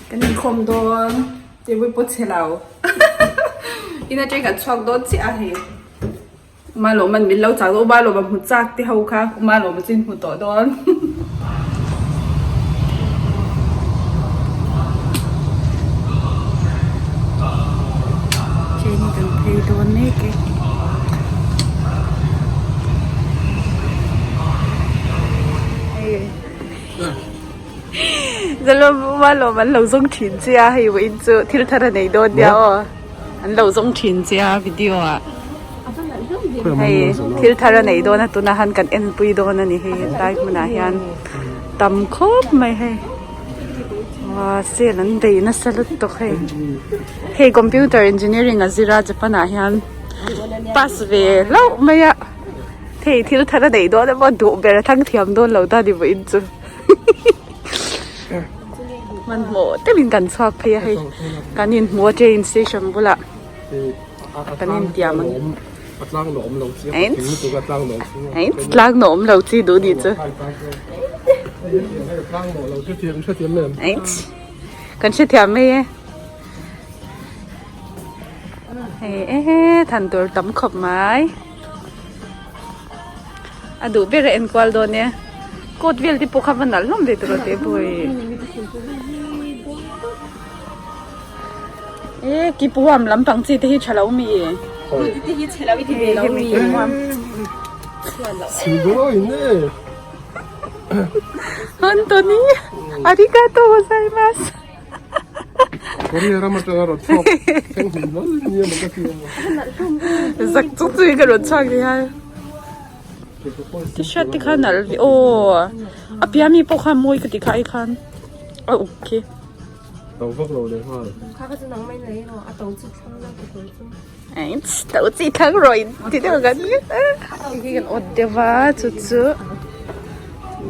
Kan inkhawm dawn table pawh chhe lo in atang kan chhuak dawn chiah a hei Malawman min lo chak dawn Malawma hmu chak te ho kha Malawma chu in hmu tawh dawn. Train kan phei dawn mek e. Zalawm an lo zawng thin che a hei vawiin chu thil thar a nei dawn nia aw an lo zawng thin che a video ah hei thil thar a nei dawn a tunah han kan en pui dawn a ni hei hetlai hmunah hian tam khawp mai hei uah sale an bei nasa lutuk hei hei computer engineering a zir a Japan ah hian pass ve hlauh mai a. Hei thil thar a neih dawn emaw duh ber a thlang thiam dawn lo ta ni vawiin chu hmanhmawh deuhin kan chhuak phei a hei kan inhmu a train station bulah kan intiam ang tlang nawm lo chi duh ni chu kan hrethiam mai e. Hei e than tur tam khawp mai a duh ber a enkual dawn e coat vel te pawh kha va nalh hlawm ve tawh te pawh e ki puam lampang chi te hi tha lo mi Anthony arigatou gozaimasu. Korea ram atanga rawn chhuak thleng hlim hlawl nia maw ka ti a. Zak chu chui ka rawn chhuak ni hai. T-shirt te kha nalh ve aw a piah mi pawh kha mawi ka ti kha ai khan a uk khi. To vak lo leh nghal. Kha kha chu nang mai nei rawh a to chi thlang la ka tur chu. Ai to chi thlang rawh in ti deuh kan hi kan awt deuh a chu chu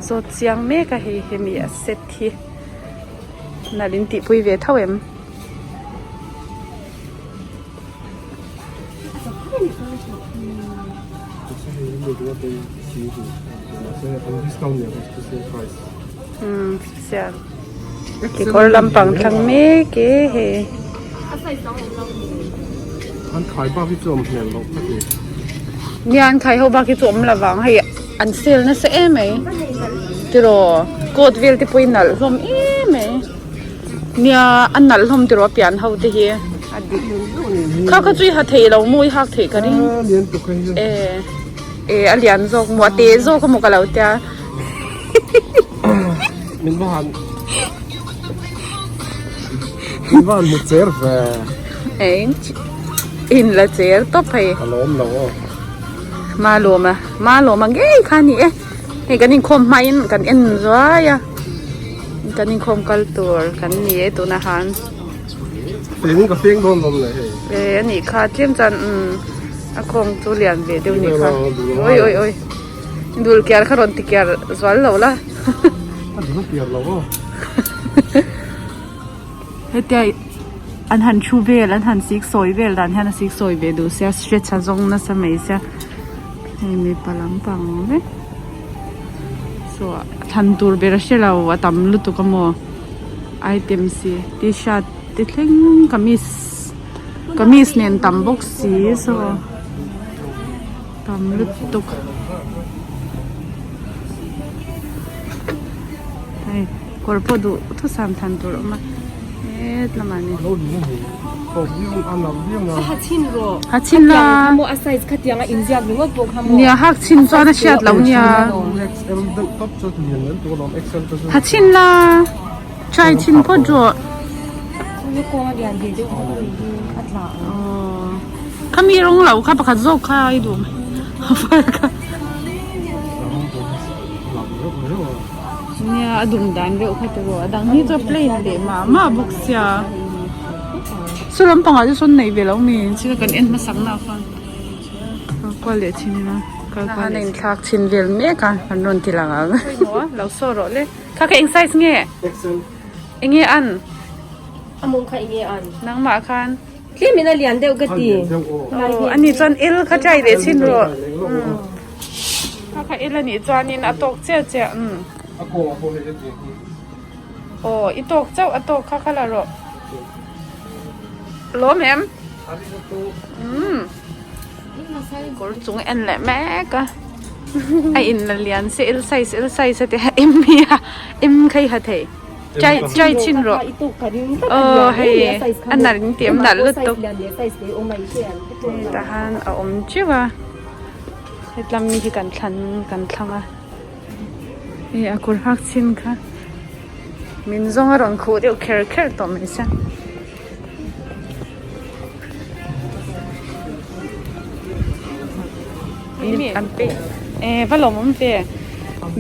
zawt chiang mek a hei hemi a set hi. Nalh in tihpui ve tho em? Umm siam kekawr lampang thlang mek e hei. Nia an khai ho bak hi chu awm lo vang hei an sale nasa em mai tiraw coat vel te pawhin nalh hlawm em mai nia a nalh hlawm tiraw a pian ho te hi a dik kha kha chu i ha thei lo maw i hak theih ka ring e e a lian zawk maw a te zawk emaw ka lo tia. Min va han Min va han hmu cher ve. Eng in la cher tawp hei. Ka lawm lo aw. Ma lawm a ma lawm ang ngei kha ni e. Hei kan inkhawm hmain kan en zuai a. Kan inkhawm kal tur kan ni e tunah han. Feng ka feng dawn lawm le hei. E anih kha tlem chuan umm a khawng chu lian ve deuh nih kha. Oi oi oi. Dul kiar kha rawn ti kiar zual lo la. A dul kiar lo aw. Hetia an han thu vel an han sik sawi vel dan hian a sik sawi ve duh sia stretch a zawng nasa mai sia hei mipa lampang vek saw thlan tur ber a hre lo a tam lutuk a maw item si t-shirt te thleng kamis kamis nen tam bawk si saw. Tam lutuk hei kawr pawh duh thusam than tur a awm a het lamah ni ha chhin la nia hak chhin chuan a hriat loh nia ha chhin la try chhin phawt rawh. Khami rawng lo kha pakhat zawk kha i duh mai a var kha nia a dum dan deuh kha tiraw a dang hi chu a plain leh mah mah bawk sia saw lampangah te sawn nei ve lo mi chila kan en hmasak na khan kal kual leh thin ila kal kual leh thlak chhin vel mek a kan rawn ti lang ang lo saw rawh le kha kha eng size nge enge an a mawng kha enge an nangmah khan. Tlem in a lian deuh ka ti. Aw ani chuan el kha try leh chhin rawh. Kha kha el anih chuanin a tawk chiah chiah. Aw i tawk chauh a tawk kha kha la rawh. Lawm em? Umm kawr chung en leh mek a a in la lian se L size L size a ti a M hi a M kha i ha thei chai chai chhin rawh aw hei a nalh in tih em nalh lutuk tah hian a awm teuh a hetlam mi hi kan thlan kan thlang a hei a kawr hak chhin kha min zawng a rawn khuh deuh kher kher tawh mai sia. An pe eh va lawm awm ve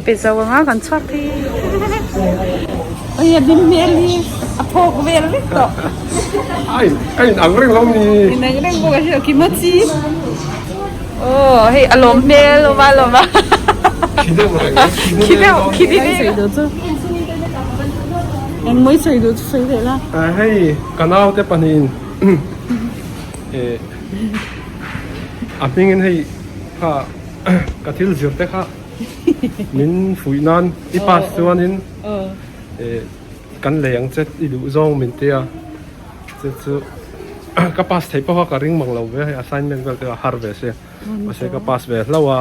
pe zo anga kan chhuak phei oi a hlim hmel hi a phawk vel vek tawh ai ka in ang reng lo ni in ang reng bawk a hriat kimochi aw hei a lawm hmel awm a lawm a khi deuh reng khi deuh khi deuh chu engmaw i sawi duh chu sawi leh la hei ka naute pahnihin eh a hmingin hei kha ka thil zir te kha min fuih nan i pass chuanin eh kan lei ang che i duh zawng min tia chu chu ka pass theih pawh kha ka ring mang lo ve hei assignment vel te a har ve sia mahse ka pass ve hlauh a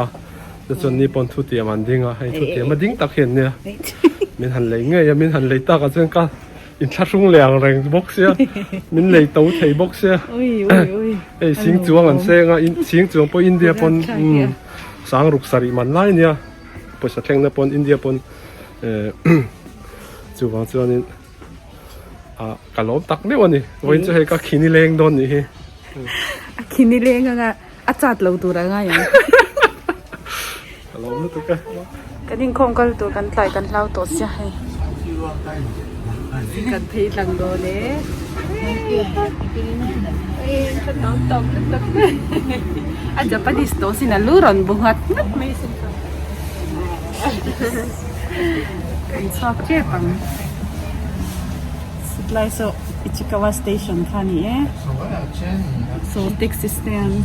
chuan ni pawn thutiam an ding a hei thutiam a ding tak hi an nia min han lei ngei a min han lei tak ah chuan ka Inthlahrung leh ang reng bawk sia, min lei to thei bawk sia. Hei sing chuang an seng a, sing chuang pawh India pawn sang ruk sarih man lai ania, pawisa thlengna pawn India pawn chuvang chuanin ah ka lawm tak meuh a ni. Vawiin chu hei ka khini leng dawn nih hi. A khini leng anga a chat lo tur a ngai ang. Ka lawm lutuk e. Kan inkhawm kal tur kan tlai kan hlau tawh sia hei. Kan phei tlang dawn e. Ka tam tam lutuk. A Japanese tawh sin a lu rawn bu nghat nghat mai sin kha. Kan chhuak tep ang. Sitlai saw Ichikawa station kha a ni e. Saw taxi stand.